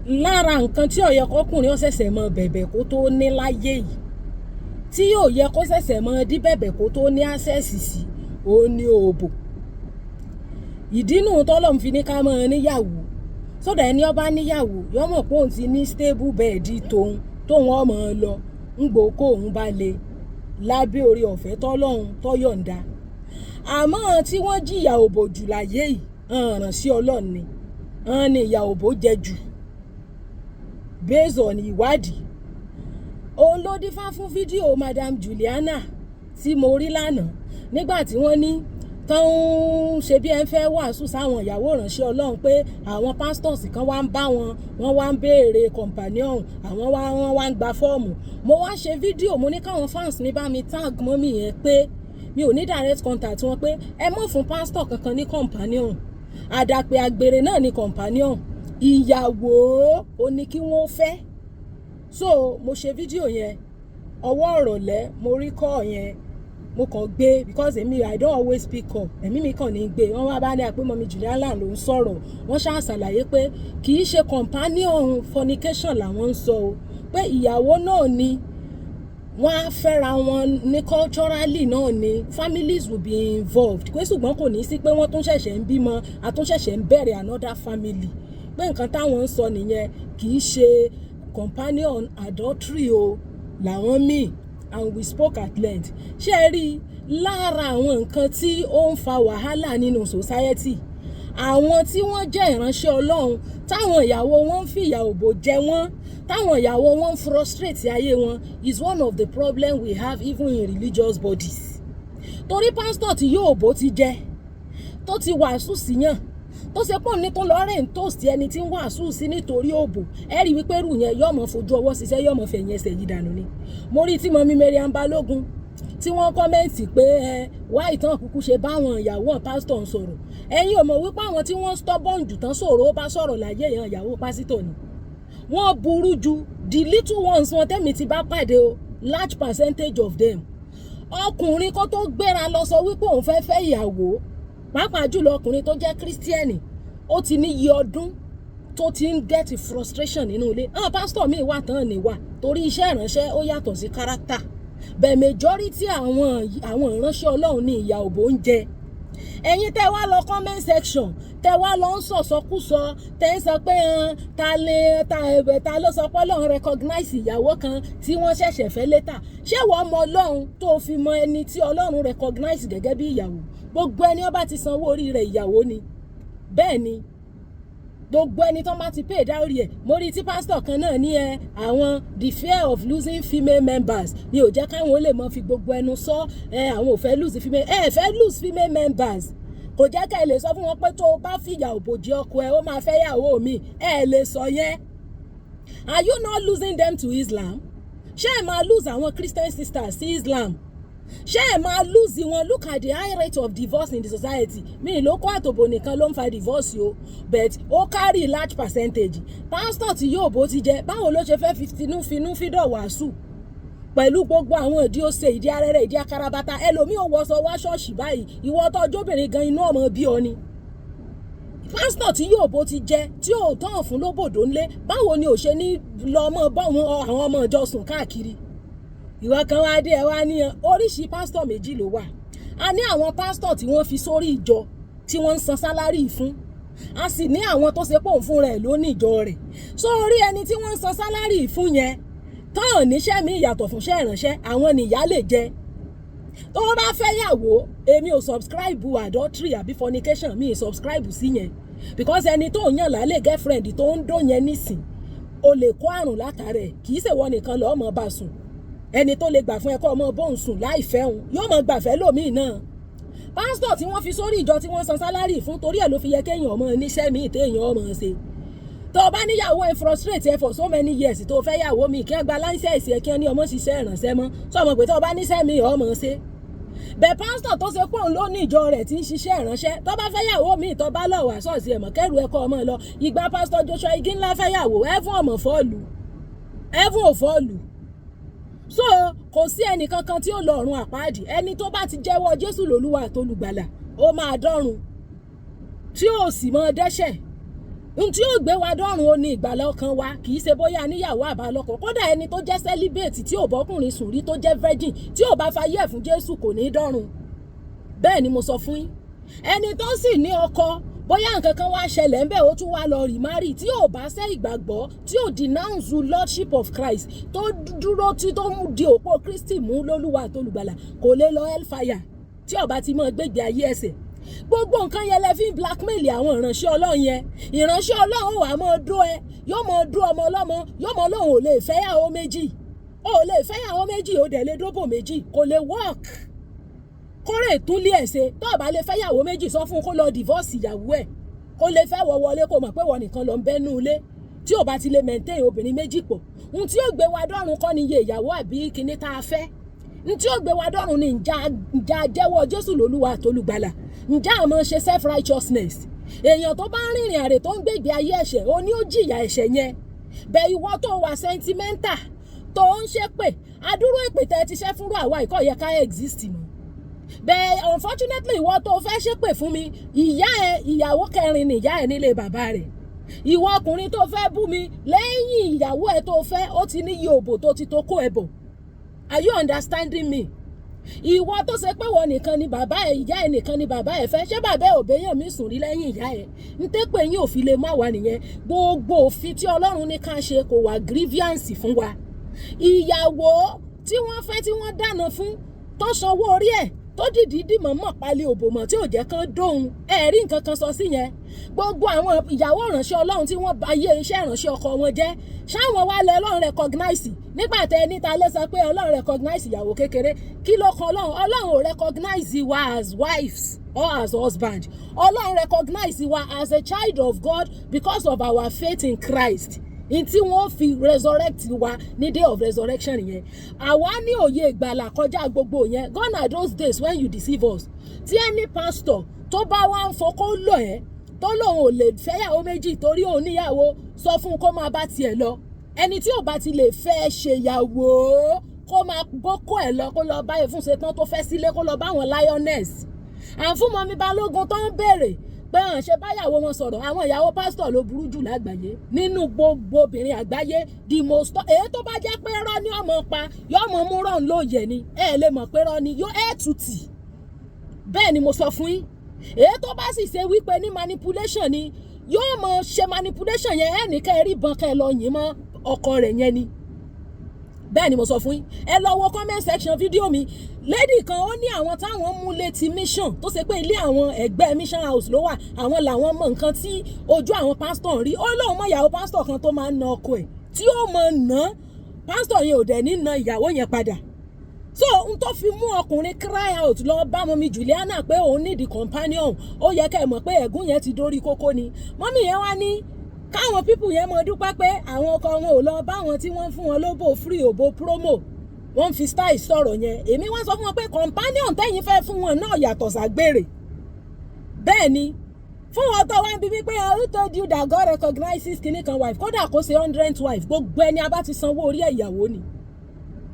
Lára nǹkan tí ó yẹ kọkùnrin ó ṣẹ̀ṣẹ̀ mọ bẹ̀bẹ̀ kó tó ní láyé yìí, tí yóò yẹ kó ṣẹ̀ṣẹ̀ mọ dí bẹ̀bẹ̀ kó tó ní access sí, òun ní òbò. Ìdí nù tọ́lọ́run fi ní ká máa níyàwó. So that ẹni ó bá níyàwó, yóò mọ̀ pé òun ti ní stable bed tóun, tóun ó máa lọ ńgbò kó òun bá le lábẹ́ oore ọ̀fẹ́ tọ́lọ́run tó yọ̀ǹda. Àmọ́ tí wọ́n jìyà òbò jù láyé yìí, ìránṣẹ́ Ọlọ́run ni. Wọ́n ní ìyà òbò jẹ jù based on ìwádìí. Òun ló dífá fún fídíò Madam Juliana tí mo rí lánàá nígbà tí wọ́n ní tán ń ṣe bí ẹ ń fẹ́ wàásù sáwọn ìyàwó ìránṣẹ́ Ọlọ́run pé àwọn pastors kan wá ń bá wọn, wọ́n wá ń béèrè companion, àwọn wá, wọ́n wá ń gba fọ́ọ̀mù. Mo wá ṣe fídíò, mo ní káwọn fans mi bá mi tag mummy yẹn pé mi ò ní direct contact wọn, pé ẹ má fún pastor kankan ní companion. Àdàpè àgbèrè náà ní companion. Ìyàwó ò ní kí wọ́n fẹ́. So mo ṣe fídíò yẹn, ọwọ́ ìrọ̀lẹ́ mo rí call yẹn, mo kàn gbé because èmi, I don't always pick up. Ẹ̀mí mi kàn ní gbé. Wọ́n wá bá ní àpé mummy Juliana ló ń sọ̀rọ̀. Wọ́n ṣáà ṣàlàyé pé kì í ṣe companion fornication làwọn ń sọ o, pé ìyàwó náà ni wọ́n á fẹ́ra wọn ní culturally náà ni, families will be involved, pé ṣùgbọ́n kò ní sí pé wọ́n tún ṣẹ̀ṣẹ̀ ń bímọ, a tún ṣẹ̀ṣẹ̀ ń bẹ̀rẹ̀ another family, pé nǹkan táwọn ń sọ nìyẹn, kì í ṣe companion adultery o làwọn míì. And we spoke at length. Ṣé ẹ rí lára àwọn nǹkan tí ó ń fa wàhálà nínú society, àwọn tí wọ́n jẹ́ ìránṣẹ́ Ọlọ́run táwọn ìyàwó wọn ń fìyà òbò jẹ wọ́n, táwọn ìyàwó wọn ń frustrate ayé wọn, is one of the problem we have even in religious bodies. Torí pásítọ̀ tí yóò bó ti jẹ, tó ti wàásù síyàn, tó ṣe pọ̀ ní tó lọ rẹ̀ ń tòsí ẹni tí ń wàásù sí nítorí òbò, ẹ rí wípé rù yẹn yóò mọ̀ fojú ọwọ́ ṣiṣẹ́, yóò mọ̀ fẹ̀yìn ẹsẹ̀ yìí dànù ni. Mo rí tí mummy Mariam Balógun tí wọ́n comment pé ẹ wá ìtàn kúkú ṣe báwọn ìyàwó pásítọ̀ ń sọ̀rọ̀. Ẹ̀yin ò mọ̀ wípé àwọn tí wọ́n stubborn jù tán sọ̀rọ̀ ó bá sọ̀rọ̀ láyé yẹn, ìyàwó pásítọ̀ ni. Wọ́n burú ju the little ones wọn tẹ́mi ti bá pàdé o. Large percentage of them, ọkùnrin kó tó gbéra lọ sọ wípé òun fẹ́ fẹ́ ìyàwó, pàápàá jùlọ ọkùnrin tó jẹ́ Christian, ó ti ní iye ọdún tó ti ń get frustration nínú ilé. Àwọn pásítọ̀ míì wà tán ní wà torí iṣẹ́ ìránṣẹ́ ó yàtọ̀ sí character bẹ́ẹ̀. Majority àwọn ìránṣẹ́ Ọlọ́run ní ìyà òbò ń jẹ. Ẹ̀yin tẹ́ wá lọ comment section, tẹ́ wá lọ ń sọ̀sọ́kúsọ, tẹ́ ń sọ pé ta lè ta ẹ̀bẹ̀, ta ló sọ pé Ọlọ́run recognize ìyàwó kan tí wọ́n ṣẹ̀ṣẹ̀ fẹ́ later? Ṣé wọ́n mọ Ọlọ́run tó fi mọ ẹni tí Ọlọ́run recognize gẹ́gẹ́ bí ìyàwó? Gbogbo ẹni ó bá ti sanwó orí rẹ̀, ìyàwó ni. Bẹ́ẹ̀ ni, gbogbo ẹni tó bá ti pay dowry ẹ̀. Mo rí tí pásítọ̀ kan náà ní ẹ àwọn the fear of losing female members ni ò jẹ́ káwọn ó lè mọ fi gbogbo ẹnu sọ ẹ. Àwọn ò fẹ́ lose female, ẹ fẹ́ lose female members, kò jẹ́ ká ẹ lè sọ fún wọn pé tó o bá fìyà òbòjì ọkọ ẹ, ó máa fẹ́ yàwó mi. Ẹ lè sọ yẹn. Are you not losing them to Islam? Ṣé ẹ máa lose àwọn Christian sisters sí Islam? Ṣé ẹ máa lose wọn? Look at the high rate of divorce in the society. Mi ló kó àtòbò nìkan ló ń fa divorce o, but ó carry large percentage. Pastor tí yóò bó ti jẹ, báwo ló ṣe fẹ́ fi finú fídọ̀ wàásù pẹ̀lú gbogbo àwọn ìdí ose, ìdí arẹ́rẹ́, ìdí akarabata? Ẹlòmíì ò wọṣọ wá ṣọ́ọ̀ṣì báyìí, ìwọ tọ́jọ́bìnrin gan, inú ọmọ bí ọ ni. Pásítọ̀ tí yóò bó ti jẹ, tí ò tán fún lóbòdó ńlé, báwo ni ò ṣe ní lọ mọ́ bọ́ àwọn ọmọ ìjọ sùn káàkiri? Ìwọ kan wá dé, ẹ wá ní oríṣi pásítọ̀ méjì ló wà. A ní àwọn pásítọ̀ tí wọ́n fi sórí ìjọ tí wọ́n ń san salary fún, a sì ní àwọn tó ṣe pé òun fúnra ẹ̀ ló ní ìjọ rẹ̀. Sórí ẹni tí wọ́n ń san salary fún yẹn, tán níṣẹ́ mi ìyàtọ̀ fúnṣẹ́ ìránṣẹ́, àwọn nìyá lè jẹ. Tó bá fẹ́ yàwó, èmi ò subscribe adultery àbí fornication, mi ì subscribe sí yẹn, because ẹni tó ń yàn lálẹ́, girlfriend tó ń dó yẹn nísìn, o lè kó àrùn látara ẹ̀. Kì í ṣèwọ nìkan lọ́ọ́ mọ̀ bá sùn. Ẹni tó lè gbà fún ẹ kọ́ ọmọ bóun sùn láì fẹ́ òun, yóò mọ̀ gbàfẹ́ lòmíì náà. Pásítọ̀ tí wọ́n fi sórí ìjọ tí wọ́n san salary fún, torí ẹ̀ ló fi yẹ kéèyàn ọmọ níṣẹ́ míì téèyàn ọmọ ṣe. Tó o bá níyàwó ẹ frustrate ẹ for so many years, tó o fẹ́ yàwó mi, kí wọ́n gba license ẹ, kí wọ́n ní ọmọ ṣiṣẹ́ ìrànṣẹ́ mọ́, sọ ọmọ pé tó o bá níṣẹ́ mi, ọmọ ṣe bẹ́ẹ̀. Pásítọ̀ tó ṣe pé òun ló ní ìjọ rẹ̀ tí ń ṣiṣẹ́ ìránṣẹ́, tó bá fẹ́ yàwó mi, tó bá lọ wá ṣọ́ọ̀ṣì ẹ̀mọ́ kẹ́rù ẹ̀kọ́ ọmọ lọ. Ìgbà Pásítọ̀ Joshua Igi Ńlá fẹ́ yàwó, heaven ọmọ fall, heaven ò fall. So kò sí ẹnì kankan tí ó lọ ọ̀run àpáàdì. Ẹni tó bá ti jẹ́wọ́ Jésù lólúwa àtolùgbàlà, ó máa dọ́run, tí ò sì mọ dẹ́ṣẹ̀. N tí ó gbé wa dọ́run ó ní ìgbàlá ọkàn wa, kì í ṣe bóyá níyàwó àbálọ́kọ. Kódà ẹni tó jẹ́ celibate, tí ò bọ́kùnrin sùn rí, tó jẹ́ virgin, tí ò bá fayé ẹ̀ fún Jésù, kò ní í dọ́run. Bẹ́ẹ̀ ni mo sọ fún yín. Ẹni tó sì ní ọkọ, bóyá nǹkan kan wá ṣẹlẹ̀ ńbẹ̀, ó tún wá lọ remarry, tí ò bá ṣe ìgbàgbọ́, tí ò denounce lordship of Christ, tó dúró tí tó mú di òpó Kristi mú lólúwa àtolùgbàlà, kò lè lọ hellfire tí ó bá ti mọ́ gbégbé ayé ẹ̀ṣẹ̀. Gbogbo nǹkan yẹn lẹ fi ń blackmail àwọn ìránṣẹ́ Ọlọ́run yẹn. Ìránṣẹ́ Ọlọ́run wà máa dó ẹ, yóò máa dó ọmọ ọlọ́mọ, yóò mọ lóun ò lè fẹ́yàwó méjì. Ó lè fẹ́yàwó méjì, ó dẹ̀ lè dóbò méjì, kò lè work. Kórè tún lé ẹ̀ ṣe. Tó o bá lè fẹ́yàwó méjì, sọ fún un kó lọ divorce ìyàwó ẹ̀, kó lè fẹ́ wọ wọlé, kó mọ̀ pé wọ́n nìkan lọ ń bẹ́nu ilé. Tí ò bá ti lè maintain obìnrin méjì pọ̀, ohun tí yóò gbé wa dọ́run kọ́ ni iye ìyàwó àbí kinní tá a fẹ́. N tí yóò gbé wa dọ́run ni ǹjà jẹ́wọ́ Jésù lólúwa àtolùgbàlà, ǹjẹ́ àmọ́ ṣe self righteousness. Èèyàn tó bá ń rìnrìn àrè, tó ń gbègbè ayé ẹ̀ṣẹ̀, ó ní ó jìyà ẹ̀ṣẹ̀ yẹn. Bẹ́ẹ̀ ìwọ tó wà sentimental, tó ń ṣépè, adúrú èpè tẹ́ ti ṣẹ́ fúnrú àwa ìkọ́ yẹ ká exist mọ́ bẹ́ẹ̀. Unfortunately, ìwọ tó fẹ́ ṣépè fún mi, ìyá ẹ, ìyàwó kẹrin ni ìyá ẹ nílé bàbá rẹ̀. Ìwọ ọkùnrin tó fẹ́ bú mi, lẹ́yìn ìyàwó ẹ tó fẹ́, ó ti níye òbò tó ti tó kó ẹ bò. Are you understanding me? Ìwọ tó ṣe pé wọn nìkan ni bàbá ẹ, ìyá ẹ nìkan ni bàbá ẹ fẹ́, ṣé bàbá ẹ ò béèyàn mi sùn rí lẹ́yìn ìyá ẹ? Ń tẹ́pẹ́ yín ò fi lè má wà nìyẹn. Gbogbo òfin tí Ọlọ́run ní ká ṣe kò wà grievance fún wa. Ìyàwó tí wọ́n fẹ́, tí wọ́n dáná fún, tó sanwó orí ẹ̀, tó dìdí dìmọ̀ mọ̀ palẹ̀ òbò mọ̀, tí ò jẹ́ kán dóhun, ẹ rí nǹkan kan sọ sí yẹn. Gbogbo àwọn ìyàwó ìránṣẹ́ Ọlọ́run tí wọ́n bà ayé iṣẹ́ ìránṣẹ́ ọkọ wọn jẹ́, ṣáwọn wá lẹ Ọlọ́run recognize? Nígbà tẹ ní ta ló sọ pé Ọlọ́run recognize ìyàwó kékeré? Kí ló kan Ọlọ́run? Ọlọ́run ò recognize wa as wives or as husband. Ọlọ́run recognize wa as a child of God because of our faith in Christ, in tí wọ́n fi resurrect wa ní day of resurrection yẹn. Àwa ní òye ìgbàlà kọjá gbogbo yẹn. Gone are those days when you deceive us. Tí any pastor tó bá wá ń fọkó lọ ẹ́, tó lòun ò lè fẹ́yàwó méjì torí òun níyàwó, sọ fún un kó máa bá tiẹ̀ lọ. Ẹni tí ò bá ti lè fẹ́ ṣèyàwó, kó máa bókó ẹ̀ lọ, kó lọ bá efún ṣetán tó fẹ́ sílé, kó lọ bá àwọn lioness. À ń fún mummy Balógun tó ń béèrè pé hàn ṣe báyàwó wọn sọ̀rọ̀. Àwọn ìyàwó pásítọ̀ ló burú jù lágbàáyé nínú gbogbo obìnrin àgbáyé, the most. Èyí tó bá jẹ́ pé rọ́ ní ọmọ pa, yóò mọ mú rọ̀ ń lóye ni. Ẹ lè mọ̀ pé rọ́ ni yóò ẹ̀ tutì. Bẹ́ẹ̀ ni mo sọ fún yín. Èyí tó bá sì ṣe wípé ní manipulation ni, yóò mọ ṣe manipulation yẹn. Ẹ̀ ní kẹ́ ẹ rí ìbọn, kẹ́ ẹ lọ yìn mọ́ ọkọ rẹ̀ yẹn ni. Bẹ́ẹ̀ ni mo sọ fún yín. Ẹ lọ wo comment section fídíò mi. Lady kan, ó ní àwọn táwọn mú létí mission, tó ṣe pé ilé àwọn ẹgbẹ́ mission house ló wà, àwọn làwọn mọ nǹkan tí ojú àwọn pásítọ̀ ń rí. Ó lóun mọ ìyàwó pásítọ̀ kan tó máa ń na ọkọ ẹ̀, tí ó mọ ná pásítọ̀ yẹn, ò dẹ̀ ní na ìyàwó yẹn padà. So n tó fi mú ọkùnrin cry out lọ bá mummy Juliana pé òun need companion, ó yẹ kẹ́ ẹ mọ̀ pé ẹ̀gún yẹn ti dórí kókó ni. Mummy yẹn wá ní káwọn people yẹn mọ dúpẹ́ pé àwọn ọkọ wọn ò lọ báwọn tí wọ́n fún wọn lóbò free, òbò promo. Wọ́n fi style sọ̀rọ̀ yẹn. Èmi wá sọ fún wọn pé companion tẹ́yìn fẹ́ fún wọn náà yàtọ̀ ságbèrè. Bẹ́ẹ̀ ni fún wọn tó wá ń bí wípé, "Who told you that God recognizes kinní kan wife?" Kódà kó ṣe 100 wife, gbogbo ẹni a bá ti sanwó orí ẹ̀, ìyàwó ni.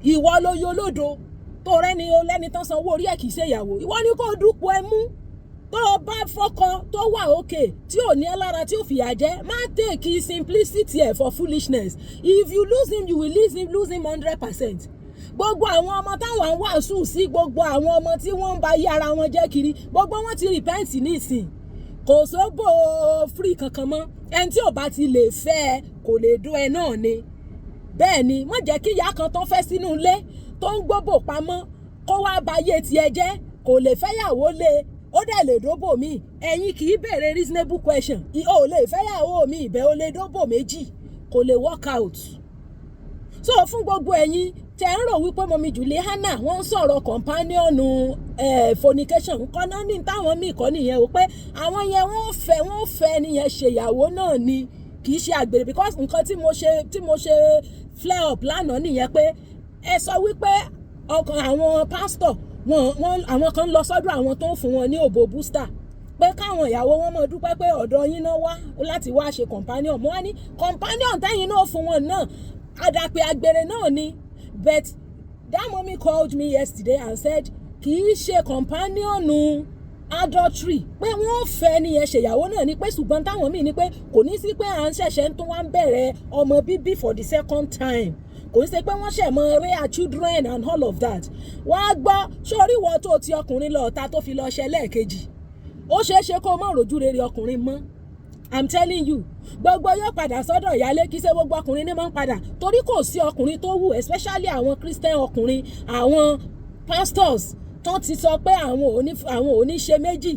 Ìwọ ló yọ lódo tó rẹ́ni o lẹ́ni tán sanwó orí ẹ̀ kì í ṣe ìyàwó. Ìwọ ni kó dúpọ̀ ẹ mú. Tó o bá fọ́kọ tó wà òkè, tí ò ní ẹ lára, tí ò fìyà jẹ, má take simplicity ẹ for foolishness. If you lose him, you will lose him 100%. Gbogbo àwọn ọmọ táwọn ń wàásù sí, gbogbo àwọn ọmọ tí wọ́n ń ba yí ara wọn jẹ́ kiri, gbogbo wọn ti repent nísìn. Kò sóbò free kankan mọ́. Ẹni tí ò bá ti lè fẹ́ ẹ, kò lè dún ẹ náà ni. Bẹ́ẹ̀ ni. Má jẹ́ kí ìyá kan tó fẹ́ sínú ilé, tó ń gbóbò pamọ́, kó wá ba ayé tiẹ̀ jẹ́. Kò lè fẹ́yàwó lé, ó dẹ̀ lè dóbò míì. Ẹ̀yin kì í béèrè reasonable question. O lè fẹ́yàwó mi ìbẹ́, o lè dóbò méjì, kò lè work out. So fún gbogbo ẹ̀yin tẹ̀ ń rò wípé mummy Juliana wọ́n ń sọ̀rọ̀ companion fornication nǹkan náà ní táwọn míì kọ́ nìyẹn o, pé àwọn yẹn wọ́n fẹ́ nìyẹn ṣèyàwó náà ni, kì í ṣe àgbèrè, because nǹkan tí mo ṣe flare up lánàá nìyẹn, pé ẹ sọ wípé ọkàn àwọn pásítọ̀ wọn wọn, àwọn kan lọ sọ́dọ̀ àwọn tó ń fún wọn ní òbò booster, pé káwọn ìyàwó wọn mọ̀ dúpẹ́ pé ọ̀dọ̀ yín náà wá láti wá ṣe companion. Mo wá ní companion tẹ́yìn náà fún wọn náà, àdàpè àgbèrè náà ni. But that mommy called me yesterday and said kì í ṣe companion. Adultery pé wọ́n fẹ́ ẹni yẹn ṣèyàwó náà ni pé, ṣùgbọ́n táwọn míì ni pé kò ní sí pé à ń ṣẹ̀ṣẹ̀ ń tún wá ń bẹ̀rẹ̀ ọmọ bíbí for the second time. Kò ní ṣe pé wọ́n ṣẹ̀ mọ́ rear children and all of that. Wàá gbọ́ sórí, ìwọ tó ti ọkùnrin lọ ọ̀tá tó fi lọ ṣe lẹ́ẹ̀kejì, ó ṣeé ṣe kó o má rojú rere ọkùnrin mọ́. I'm telling you, gbogbo yóò padà sọ́dọ̀ ìyálé. Kí ṣe gbogbo ọkùnrin ní máa ń padà, torí kò sí ọkùnrin tó wù, especially àwọn Christian ọkùnrin, àwọn pastors tó ti sọ pé àwọn ò ní ṣe méjì,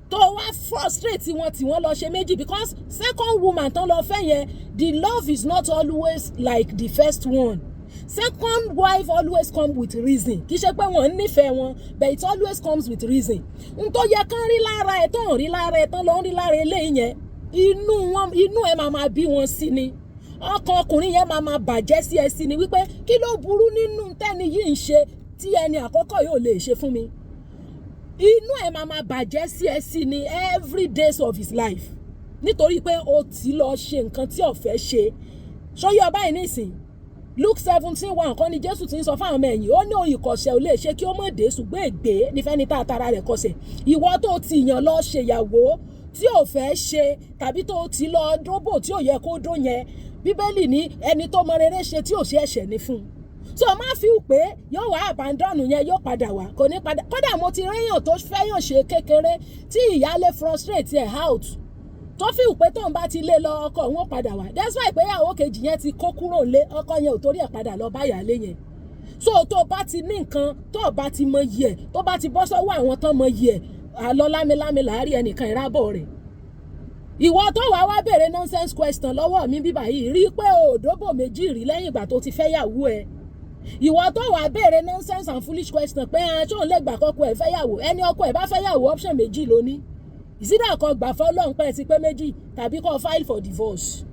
tó wá frustrate wọn tí wọ́n lọ ṣe méjì, because second woman tán lọ fẹ́ yẹn, the love is not always like the first one. Second wife always come with reason. Kì í ṣe pé wọ́n ń nífẹ̀ẹ́ wọn, but it always comes with reason. N tó yẹ kán rí lára ẹ̀ tó ń rí lára ẹ̀ tán lọ ń rí lára eléyìí yẹn, inú wọn, inú ẹ̀ máa bí wọn sí ni. Ọkàn ọkùnrin yẹn máa bàjẹ́ sí ẹ sí ni wípé kí ló burú nínú tẹ́ni yìí ń ṣe tí ẹni àkọ́kọ́ yóò lè ṣe fún mi? Inú ẹ̀ máa bàjẹ́ sí ẹ sí ni every days of his life, nítorí pé o ti lọ ṣe nǹkan tí ò fẹ́ ṣe. Ṣóyè ọba yìí nísìn, Luke 17:1 kan ni Jésù ti ń sọ fáwọn ọmọ ẹ̀yìn. Ó ní òun ìkọ̀sẹ̀ ò lè ṣe kí ó mọ̀ dé, ṣùgbọ́n ègbé nífẹ̀ẹ́ tá a tara rẹ̀ kọsẹ̀. Ìwọ tó ti yàn lọ ṣèyàwó tí ò fẹ́ ṣe, tàbí tó ti lọ dóbò tí ò yẹ kó dó yẹn, Bíbélì ní ẹni tó mọ rere ṣe tí ò ṣe, ẹ̀ṣẹ̀ ní fún un. So má fi pé yóò wá abandon yẹn, yóò padà wá. Kò ní padà. Kódà mo ti réyàn tó fẹ́yàn ṣe kékeré tí ìyáálé frustrate ẹ̀ out, tó fi pé tóun bá ti lé lọ, ọkọ òun ó padà wá. That's why pé ìyàwó kejì yẹn ti kó kúrò lé ọkọ yẹn, ò torí ẹ̀ padà lọ bá ìyáálé yẹn. So tó bá ti ní nǹkan, tó bá ti mọ iyì ẹ̀, tó bá ti bọ́ sọ́wọ́ àwọn tán mọ iyì ẹ̀, àlọ́ lámilámi láàárín ẹnìkan ìrábọ̀ rẹ̀. Ìwọ tó wàá wá béèrè nonsense question lọ́wọ́ mi bíbá yìí, rí i pé o ò dóbò méjì rí lẹ́yìn ìgbà tó ti fẹ́ yàwó ẹ̀. Ìwọ tó wàá béèrè nonsense and foolish question pé ẹ ṣóun lè gbà kọ́kọ́ ẹ̀ fẹ́yàwó, ẹni ọkọ ẹ̀ bá fẹ́yàwó, option méjì ló ní: ìsídà kan gbà fọlọ́run pẹ́ ti pé méjì, tàbí kó file for divorce.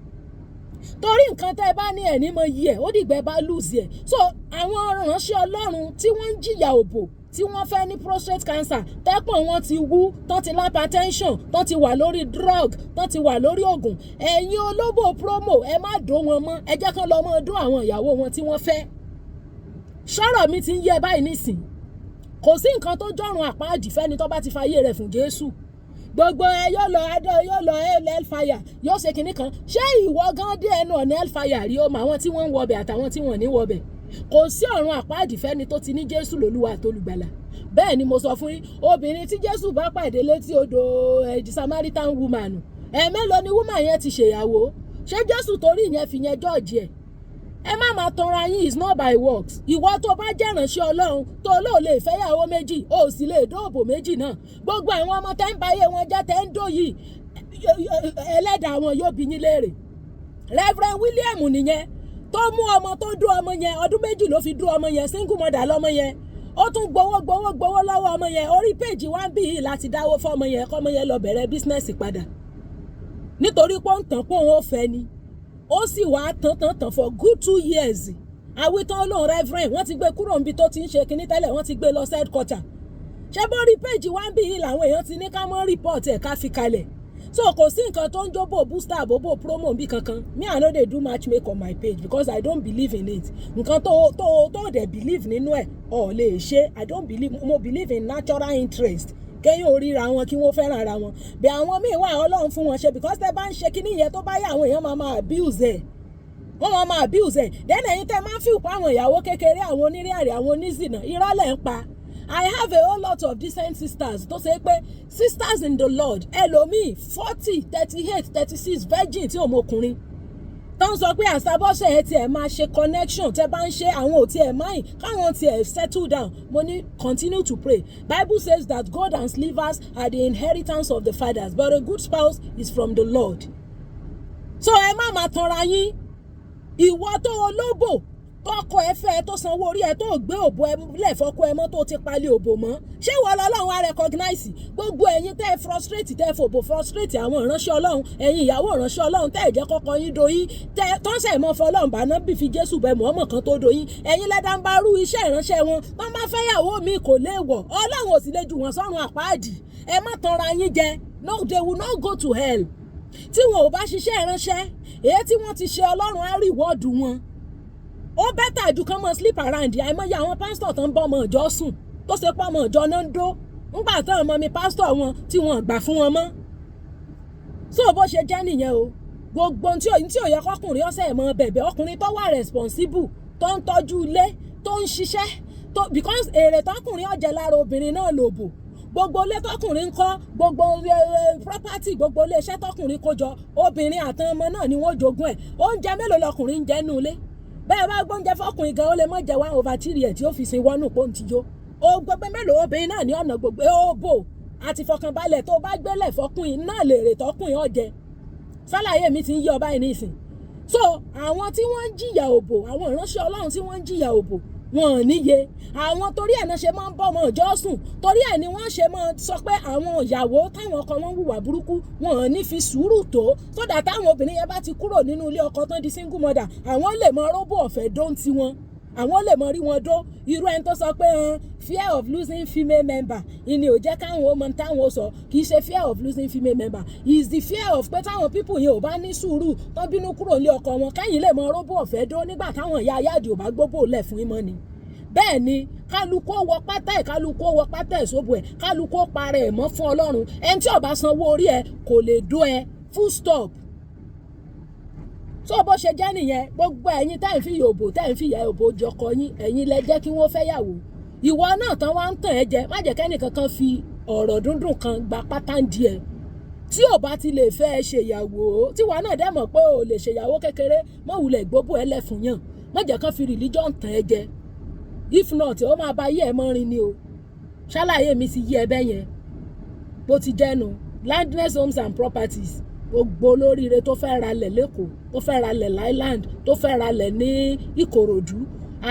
Torí nǹkan tẹ́ ẹ bá ní ẹ̀ ní mọ iye ẹ̀, ó dìgbà ẹ bá lose ẹ̀. So àwọn ránṣẹ́ Ọlọ́run tí wọ́n ń jìyà òbò, tí wọ́n fẹ́ ní prostate cancer, tẹ́pọ̀n wọn ti wú, tán ti hypertension, tán ti wà lórí drug, tán ti wà lórí oògùn, ẹ̀yin olóbò promo, ẹ má dó wọn mọ́. Ẹ jẹ́ kán lọ mọ́ dó àwọn ìyàwó wọn tí wọ́n fẹ́. Sọ̀rọ̀ mi ti ń yẹ báyìí nísìn? Kò sí nǹkan tó jọ̀run àpáàdì fẹ́ni tó bá ti fayé rẹ̀ fún Jésù. Gbogbo ẹ yóò lọ adó, yóò lọ hellfire, yóò ṣe kinní kan. Ṣé ìwọ gan dé ẹnu ọ̀nà hellfire rí? O mọ àwọn tí wọ́n ń wọbẹ̀ àtàwọn tí wọ́n ní wọbẹ̀. Kò sí ọ̀run àpáàdì fẹ́ni tó ti ní Jésù lólúwa àtolùgbàlà. Bẹ́ẹ̀ ni mo sọ fún yín. Obìnrin tí Jésù bá pàdé létí odò, the Samaritan woman, ẹ̀ẹ́mélòó ni woman yẹn ti ṣèyàwó? Ṣé Jésù torí ìyẹn fi yẹn judge ẹ̀? Ẹ má máa tanra yín. Is not by works. Ìwọ tó bá jẹ́ ìránṣẹ́ Ọlọ́run tó lóò lè fẹ́yàwó méjì, ó sì lè dóòbò méjì náà. Gbogbo àwọn ọmọ tẹ́ ń bayé wọn jẹ́, tẹ́ ń dó yìí, ẹlẹ́dàá wọn yóò bí yín léèrè. Reverend William nìyẹn tó mú ọmọ tó dó ọmọ yẹn, ọdún 2 ló fi dó ọmọ yẹn. Single mother lọ́mọ yẹn. Ó tún gbowó gbowó gbowó lọ́wọ́ ọmọ yẹn. Orí péjì wá ń bì yìí láti dáwó fọ́mọ yẹn, kọ́mọ yẹn lọ bẹ̀rẹ̀ business padà, nítorí pé ó ń tàn pé òun ò fẹ́ ni. Ó sì wá tán tán tán for good 2 years. Àwítán lòun reverend, wọ́n ti gbé kúrò níbi tó ti ń ṣe kinní tẹ́lẹ̀, wọ́n ti gbé lọ headquarter. Ṣé bórí péjì wá ń bì yìí làwọn èèyàn ti ní ká mọ́ report ẹ̀, ká fi kalẹ̀? So kò sí nǹkan tó ń jóbò booster àbóbò promo bí kankan. Me, I no dey do match make on my page because I don't believe in it. Nǹkan tó dẹ̀ believe nínú ẹ̀, ọ̀ lè ṣe. I don't believe. Mo believe in natural interest, kéyìn oríra wọn, kí wọ́n fẹ́ràn ara wọn. Bí àwọn míì wà, Ọlọ́run fún wọn ṣe, because tẹ́ bá ń ṣe kíní yẹn, tó bá yẹ, àwọn èèyàn máa máa abuse ẹ̀, wọ́n máa máa abuse ẹ̀. Then ẹ̀yin tẹ́ máa ń fi pa àwọn ìyàwó kékeré, àwọn onírìn àrè, àwọn onízìnà, irọ́ lẹ̀ ń pa. I have a whole lot of decent sisters tó ṣe pé sisters in the Lord, ẹlòmíì 40, 38, 36, virgin tí òun ọkùnrin tó ń sọ pé àṣàbọ̀ṣẹ̀ ẹ tiẹ̀ máa ṣe connection tẹ́ bá ń ṣe, àwọn ò tiẹ̀ máyìn káwọn tiẹ̀ settle down. Mo ní continue to pray. Bible says that gold and silvers are the inheritance of the fathers, but a good spouse is from the Lord. So ẹ má máa tanra yín. Ìwọ tó olóbò, tọkọ ẹ fẹ́, tó sanwó orí ẹ, tó gbé òbò ẹ lẹ̀ fọkọ ẹ mọ́, tó ti palẹ̀ òbò mọ́, ṣé ìwọ lọ́lọ́run á recognize? Gbogbo ẹ̀yin tẹ́ ẹ frustrate, tẹ́ ẹ fòbò frustrate àwọn ìránṣẹ́ Ọlọ́run, ẹ̀yin ìyàwó ìránṣẹ́ Ọlọ́run tẹ́ ẹ jẹ́ kọ́kọ́ yín doyín, tẹ́ tọ́sẹ̀ mọ́ fọlọ́run bá náà bí fi Jésù bẹ mọ́mọ́ kan tó doyín, ẹ̀yin lẹ́dá ń bá rú iṣẹ́ ìránṣẹ́ wọn. Tọ́ bá fẹ́yàwó mi, kò léèwọ̀. Ọlọ́run ò sì lè jù wọ́n sọ́run àpáàdì. Ẹ má tanra yín jẹ. No, they will not go to hell. Tí wọn ò bá ṣiṣẹ́ ìránṣẹ́ èyí tí wọ́n ti ṣe, Ọlọ́run á reward wọn. Ó better ju kán mọ́ sleep around. Àìmọye àwọn pásítọ̀ tó ń bọ́ ọmọ ìjọ sùn, tó ṣe pọ́ ọmọ ìjọ náà ń dó. Ńgbà táwọn ọmọ mi, pásítọ̀ wọn tí wọ́n gbà fún wọn mọ́. So bó ṣe jẹ́ nìyẹn o. Gbogbo tí ò yẹ kọkùnrin ọ̀sẹ̀ mọ́ bẹ̀bẹ̀, ọkùnrin tó wà responsible, tó ń tọ́jú ilé, tó ń ṣiṣẹ́ tó, because èrè tọkùnrin ó jẹ lára obìnrin náà lòbò. Gbogbo ilé tọkùnrin ń kọ́, gbogbo property, gbogbo ilé iṣẹ́ tọkùnrin kó jọ, obìnrin àtàwọn ọmọ náà ni wọ́n jogún ẹ̀. Oúnjẹ mélòó lọkùnrin ń jẹ nínú ilé? Bẹ́ẹ̀ bá gbóúnjẹ fọkùnrin gan, ó lè má jẹ 1/3 ẹ̀ tí ó fi sin wọnú pọ́ǹtì yó. Ó gbogbo mélòó obìnrin náà ní ọ̀nà gbogbo ó bò àti fọkànbalẹ̀ tó bá gbélẹ̀ fọkùnrin náà lèrè tọkùnrin ó jẹ. Sálàyé mi ti ń yí ọba yìí nísìn. So àwọn tí wọ́n ń jìyà òbò, àwọn ìránṣẹ́ Ọlọ́run tí wọ́n ń jìyà òbò, wọn ò níye àwọn. Torí ẹ̀ náà ṣe máa ń bọ́ ọmọ ìjọ sùn, torí ẹ̀ ni wọ́n ṣe máa sọ pé àwọn ìyàwó táwọn ọkọ wọn hùwà burúkú, wọn ò ní fi sùúrù tó, sódà táwọn obìnrin yẹn bá ti kúrò nínú ilé ọkọ tán, di single mother, àwọn lè mọ róbò ọ̀fẹ́ dó ń tiwọn, àwọn lè mọ rí wọn dó. Irú ẹni tó sọ pé fear of losing female member ìní ò jẹ́ káwọn ó mọ táwọn ó sọ, kì í ṣe fear of losing female member, is the fear of pé táwọn people yẹn ò bá ní sùúrù tán, bínú kúrò nílé ọkọ wọn, kẹ́yìn lè mọ róbò ọ̀fẹ́ dó nígbà táwọn ìyá ayáàdì ò bá gbóbò lẹ̀ fún ìmọ̀ ni. Bẹ́ẹ̀ ni, kálukú wọ pátá ẹ̀, kálukú wọ pátá ẹ̀ sóbò ẹ̀, kálukú parẹ́ ẹ̀ mọ́ fún Ọlọ́run. Ẹni tí ò bá sanwó orí ẹ̀ kò lè dó ẹ, full stop. Tó bó ṣe jẹ́ nìyẹn. Gbogbo ẹ̀yin tẹ́ ń fi yòbò, tẹ́ ń fi ìyá òbò jọkọ yín, ẹ̀yin lẹ jẹ́ kí wọ́n fẹ́ yàwó. Ìwọ náà tán wá ń tàn ẹ́ jẹ, má jẹ́ kẹ́nìkan kan fi ọ̀rọ̀ dúndùn kan gba pátá ń di ẹ̀. Tí ò bá ti lè fẹ́ ẹ ṣèyàwó, tíwọ náà dẹ̀ mọ̀ pé ò lè ṣèyàwó kékeré, mọ̀ wulẹ̀ gbóbó ẹ lẹ̀ fún yàn. Má jẹ́ kán fi religion tàn ẹ́ jẹ. If not, ó máa ba ayé ẹ mọ́rin ni o. Ṣàlàyé mi ti yí ẹ bẹ́ yẹn bó ti jẹ́nu. Landness Homes and Properties, gbogbo olóríire tó fẹ́ ralẹ̀ lẹ́kọ̀ọ́, tó fẹ́ ralẹ̀ l'Island, tó fẹ́ ralẹ̀ ní Ìkòròdú,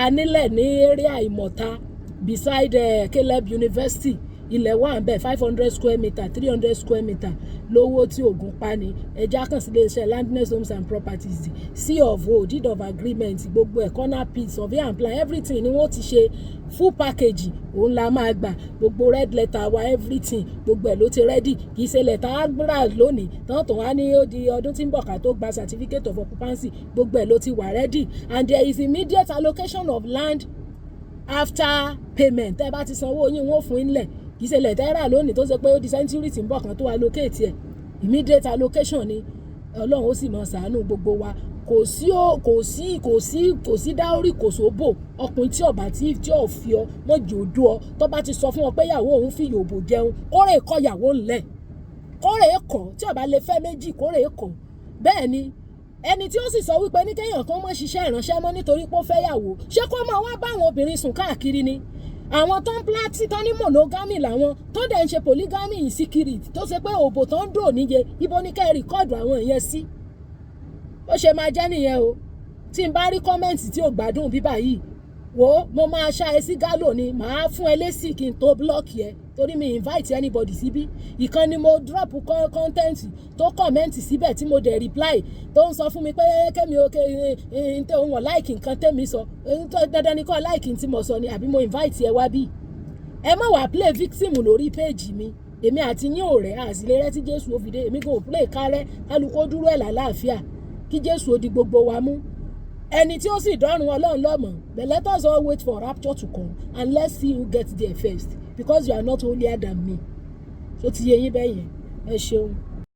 anílẹ̀ ní area Ìmọ̀ta, beside Caleb University. Ilẹ̀ wà ń bẹ̀, 500 square meter, 300 square meter, lówó tí ògùn pa ni. Ẹja kàn sí iléeṣẹ́ Landness Homes and Properties. C of O, deed of agreement, gbogbo ẹ̀, corner piece, survey and plan, everything ni wọ́n ti ṣe. Full package òun la máa gbà. Gbogbo red letter wa, everything, gbogbo ẹ̀ ló ti ready. Kì í ṣe lẹ́tà agbára lónìí tán tó wá ní ó di ọdún tí ń bọ̀ ká tó gba certificate of occupancy. Gbogbo ẹ̀ ló ti wà ready and there is immediate allocation of land after payment. Tẹ́ ẹ bá ti sanwó yín, wọ́n fún yín lẹ̀. Kì í ṣe lẹ̀ tẹ́ rà lónìí tó ṣe pé ó di century tí ń bọ̀ kan tó allocate ẹ̀. Immediate allocation ni. Ọlọ́run ó sì máa ṣàánú gbogbo wa. Kò sí ó, kò sí, kò sí, kò sí dowry, kò sóbò. Ọkùnrin tí ọba tí ò fi ọ mọ̀jì òdo ọ, tó bá ti sọ fún ọ pé ìyàwó òun fi yòòbò jẹun, kórè kọ ìyàwó ńlẹ̀, kórè kọ. Tí ọba lè fẹ́ méjì, kórè kọ. Bẹ́ẹ̀ ni ẹni tí ó sì sọ wípé ní kéèyàn kan mọ̀ ṣiṣẹ́ ìránṣẹ́ mọ́ nítorí pé ó fẹ́ yàwó, ṣé kó máa wá bá àwọn obìnrin sùn káàkiri ni? Àwọn tó ń plátí tán ní monogamy làwọn tó dẹ̀ ń ṣe polygamy in secret, tó ṣe pé òbò tó ń dò níye, ibo ní kẹ́ ẹ record àwọn ìyẹn sí? Ó ṣe máa jẹ́ nìyẹn o. Tí n bá rí comment tí ò gbádùn bíbá yìí, wò ó, mo máa ṣá ẹ sí gálò ni, màá fún ẹ lésì kí n tó block ẹ, torí mi invite anybody síbí. Ìkan ni mo drop content tó comment síbẹ̀ tí mo dẹ̀ reply, tó ń sọ fún mi pé kémi o ké n tẹ òun ọ̀ like nǹkan tẹ́mi sọ. Dandan ni kò like tí mo sọ ni, àbí mo invite ẹ wá bí? Ẹ má wàá play victim lórí page mi. Èmi àti yín ò rẹ́ àsìlè rẹ́ tí Jésù ó fi dé. Èmi kò play kárẹ́. Kálukó dúró ẹ̀ lálàáfíà, kí Jésù ó di gbogbo wa mú. Ẹni tí ó sì dọ́run, Ọlọ́run lọ́mọ. But let us all wait for rapture to come and let's see who gets there first, because you are not holier than me. So ti yé yín bẹ́ẹ̀ yẹn. Ẹ ṣeun.